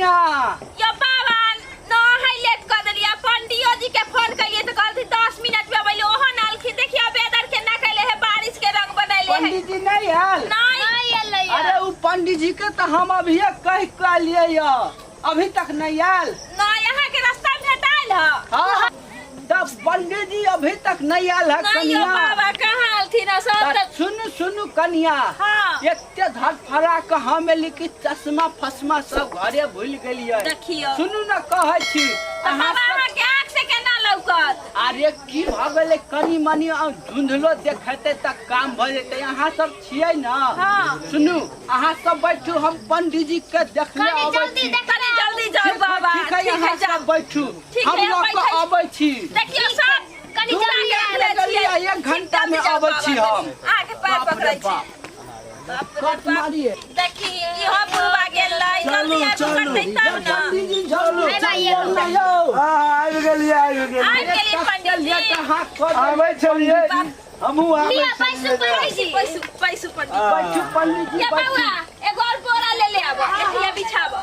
कनिया यो बाबा न है लेट कर देलियै पंडियो जी के फोन कलिए तो कहलथिन 10 मिनट में अबैले ओहो न अलखिन देखियो वेदर के ना कैले है बारिश के रंग बनैले है पंडित जी नहीं आयल नहीं नहीं एलै अरे उ पंडित जी के तो हम अभिये कह के अलियै य अभी तक नहीं आयल न यहाँ के रास्ता भेटाइल ह हाँ तब पंडित जी अभी तक नहीं आयल है नहीं यो कनिया बाबा कहाँ अलथिन ह सब त त सुनु सुनु कनिया हाँ। एते धड़फड़ा के हम एली कि चश्मा फसमा सब घरे भूल गेलियै देखियौ। सुनू ने कहै छी तऽ अहाँ बाबा सब अहाँ के आँख से केना लौकत अरे की भऽ गेलै कनि मनि धुंधलो देखेतै तऽ काम भऽ जेतै अहाँ सब छियै ने हाँ। सुनू अहाँ सब बैठू हम पंडीजी के देखने कनी अबै जल्दी छी देख कनी जल्दी जाउ ठीक है, बाबा ठीक है ठीक अहाँ है जाउ सब बैठू ठीक हम है, लऽ बैठै कऽ छी। अबै छी देखियौ सब कनी दू जल्दी मिनट आबि लगलियै, एक घंटा में अबै छी हम आगे पैर बाप रे पकड़ै छी बाप। बाप रे कट बाप। मारिए देखी इहो बुढ़वा गेल लै चलू, जल्दी आबि चलू। करतै तब ने पंडीजी चलू भाई, भाई, चलू ने यौ हाँ आबि गेलियै आबि गेलियै आबि गेलियै पंडीजी लेट अहाँ कऽ देलियै। आबै छलियै हमहूँ आबै लिअ पैसो छलियै पंडीजी पैसु पैसु पंडीजी बैठू पंडीजी ये बैठू बौआ एगो और बोरा ले ले आबो एथिया बिछाबो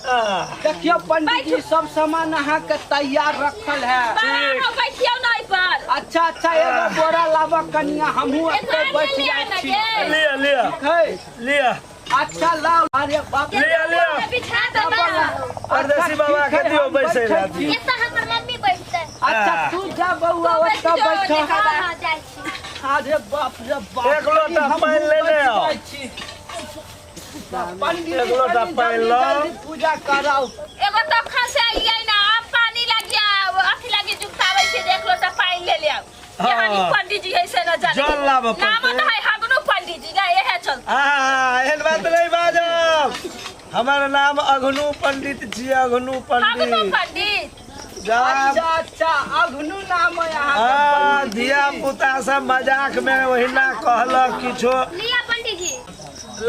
आह, देखियौ पंडीजी सब सामान अहाँके तैयार रखल है बाबा अहाँ बैठियौ ने एहि पर अच्छा अच्छा एगो बोरा लाबऽ कनिया हमहूँ एगो एतऽ आर बैठ ले ले जाइ आना छी गे लिअ लिअ ठीक है लिअ अच्छा लाउ अरे बाप रे लिअ लिअ बिछा दे बाबा परदेसी बाबा के ठीक है, दियौ हम बैसै बैठै लए छी। एतऽ हमर मम्मी बैठतै अच्छा तू जा बौआ तू बैठ ओतऽ जो, बैठ देखा। हाँ हाँ जाइ छी अरे बाप रे बाप एक लोटा हमहूँ पानि लेने बैठ आउ। जाइ छी। पंडीजी एक लोटा कनि पानि जल्दी लाउ। जल्दी पूजा कराउ एगो तखन से अइयै ना आब पानी लागिया अथी लागी जुगताबै छै जे एक लोटा पानि ले ले आउ हाँ। यहाँ नी पंडीजी है से न जाने जल लाबऽ नाम पड़तै। तऽ है हगनू पंडीजी ना इहे चलते आहा एहन बात नहि बाजब हमर नाम अघनु पंडित छियै अघनु हगनू पंडित पंडित जब अच्छा अच्छा अघनु नाम है अहाँके हाँ पंडीजी। धिया पुता सब मजाक में ओहिना कहलक किछो लिअ पंडीजी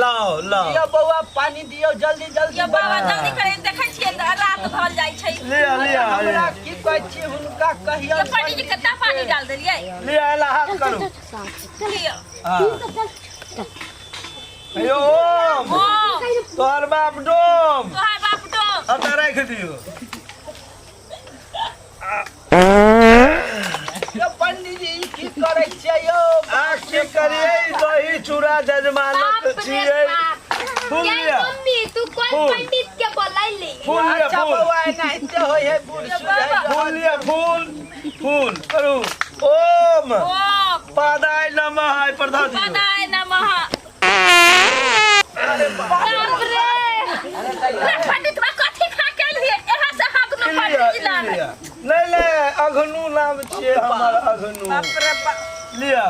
लाओ लाओ दियौ बौआ पानी दियौ जल्दी जल्दी यो बाबा जल्दी करे देखै छियै तऽ रात भल जाइ छै लिअ लिअ हमरा की कहै छी हुनका कहियौ यो पंडीजी कतना पानी डाल देलियै लिअ एला हाथ करू लियौ हाँ यौ ओम ओ तोहर बाप डोम तोहार बाप डोम ओतऽ राखि दियौ यौ पंडीजी ई की करै छियै यौ आ की करियै दही चूड़ा जजमानक बाप रे छियै बाप फूल यै लिअ मम्मी तू कोन फूल। पंडित के बोलैली फूल लिअ अच्छा फूल बौआ एनाहिते होइ है बूढ़ सूढ़ है फूल लिअ फूल फूल करू ओम ओम पादाय नमः एहि पर धऽ दियौ पदाय नमः बाप रे रे पंडित बा कथी खा के एलियै एहा से हगनू लिअ पंडीजी नाम है लिअ नहि नहि अघनु नाम छियै हमर अघनु बाप रे बाप लिअ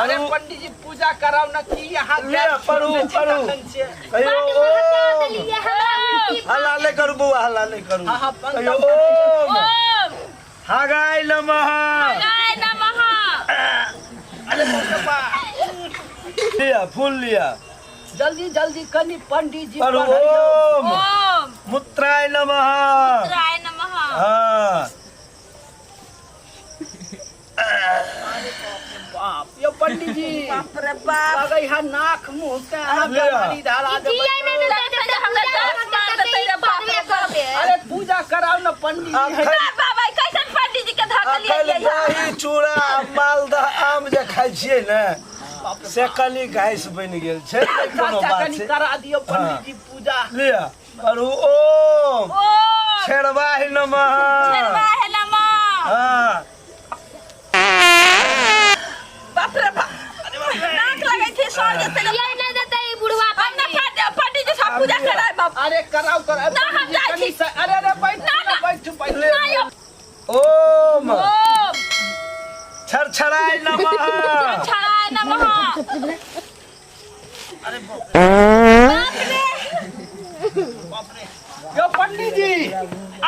अरे पढ़ू पंडीजी पूजा कराउ न की यहाँ लिअ पढ़ू पढ़ू छियै कहियौ बड महका ओम देलियै हमरा उल्टी हल्ला नहि करू बौआ हल्ला नहि करू हाँ, हाँ, पंखा कहियौ ओम ओम हागाय नमः गाय नमः लिअ फूल लिअ जल्दी जल्दी कनि पंडीजी पढ़ू पढ़ैयौ ओम ओम मूत्राय नमः राय नमः हाँ बाप यौ पंडीजी बाप रे बाप लगै है नाक मुंह के अहाँ लिअ। बीमारी धरा देबै जियै नहि देतै लगतै जे हमरा पूजा दस मार देतै रे बाप रे बाप। अरे पूजा कराउ न पंडीजी अखन ना बाबा कैसन पंडीजी के धऽ अखन देलियै दही चूड़ा आ मालदह आम जे खाइ छियै ने से कनि घाइस बनि गेल छै नहि कोनो अच्छा बात कनि छै करा दियौ पंडीजी पूजा लिअ करू ओम ओम छेड़वाहि नमः शेरवाहे नमः हाँ बाप रे बाप नाक लगै छै सर जेतै जियै नहि देतै ई बुढ़वा हम ना पंडित पंडित पंडीजी सब पूजा कराय बाप अरे कराउ कराउ ना, हम पंडीजी जाइ कनि छी। अरे अरे बैठ ना, ना। बैठ बैठ ना यौ ओम ओम छरछराय नमः छड़ाय नमः बाप रे यौ पंडीजी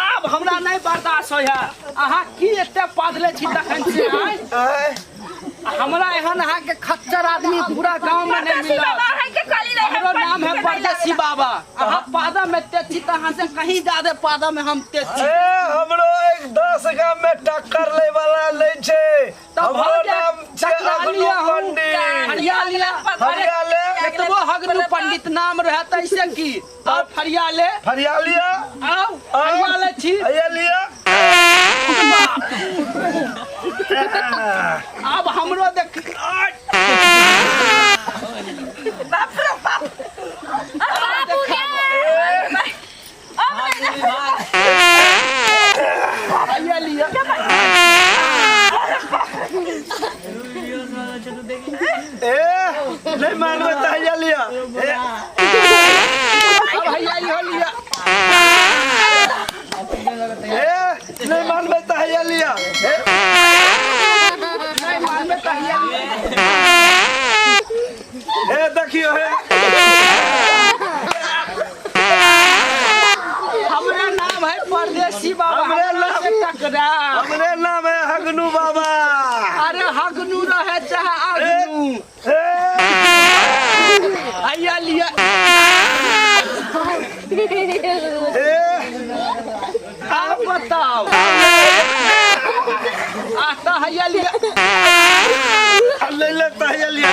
आब हमरा नहि बर्दाश्त होइए अहाँ की एते पादले छी तखन से आँय? आँय, हमरा एहन अहाँके खच्चर आदमी पूरा गाँव में नहीं परदेसी मिलत बाबा है के कहली रहे हमरो नाम है परदेसी बाबा अहाँ पादा में तेज छी तऽ अहाँ से कहीं ज्यादा पादा में हम तेज छी ए हमरो एक 10 गाम में टक्कर ले वाला नहीं छै तब हमरो भऽ जायत, नाम छै टकरा अग्नु लिअ हम। पंडित हरिया लिया हरिया ले एतबो हगनू पंडित नाम रहे तैसे की आउ फरिया ले। फरिया लिया। आउ फरिया ले छी। हैया लिया। आब हमरो देख। बाप रे बाप, बाबू गे। हैया लिया। ए नहीं मानबै तऽ हैया लिया। ए अब हैया इहो लिया। ए नहीं मानबै तऽ हैया लिया। ए नहीं मानबै तऽ हैया लिया। ए देखियो हे। हमरा नाम है परदेसी बाबा। हमरे नाम से टकरा। हमरे नाम है हगनू बाबा। अरे हगनू रहे चाहे अगनू। ए हैया लिया। ए आप बताओ आता हैया लिया। ले ले तऽ हैया लिया।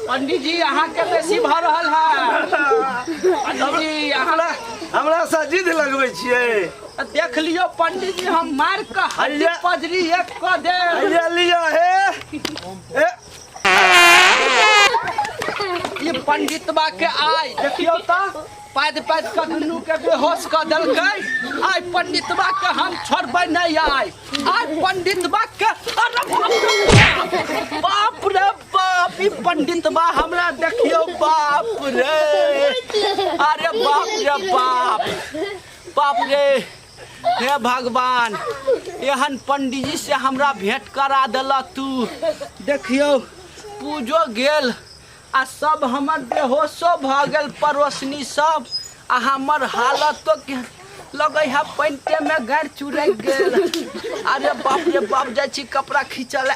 पंडित जी अहाँ के बेसी भऽ रहल है। पंडित जी अहाँ हमरा से जिद लगबै छियै। देख लियो पंडित जी, हम मार के हड्डी हैया। पजरी एक कऽ देब। हैया लिया। हे ए ई पंडितबा के आइ देखियौ तऽ पादि पादि कऽ दुनू के बेहोश कऽ देलकै। आइ पंडितबा के हम छोड़बै नहि। आइ आइ पंडितबा के, अरे बाप रे बाप, ई पंडितबा हमरा देखियौ, बाप रे, अरे बाप रे बाप, बाप रे, हे भगवान, एहन पंडीजी से हमरा भेंट करा देलक तू। देखियौ पूजो गेल आ सब हमर बेहोशो भऽ गेल पड़ोसनी सब, आ हमर हालतो के लगै है पैंटे में गारि चुरकि गेल। अरे बाप रे बाप, जाइ छी कपड़ा खींचऽ लए।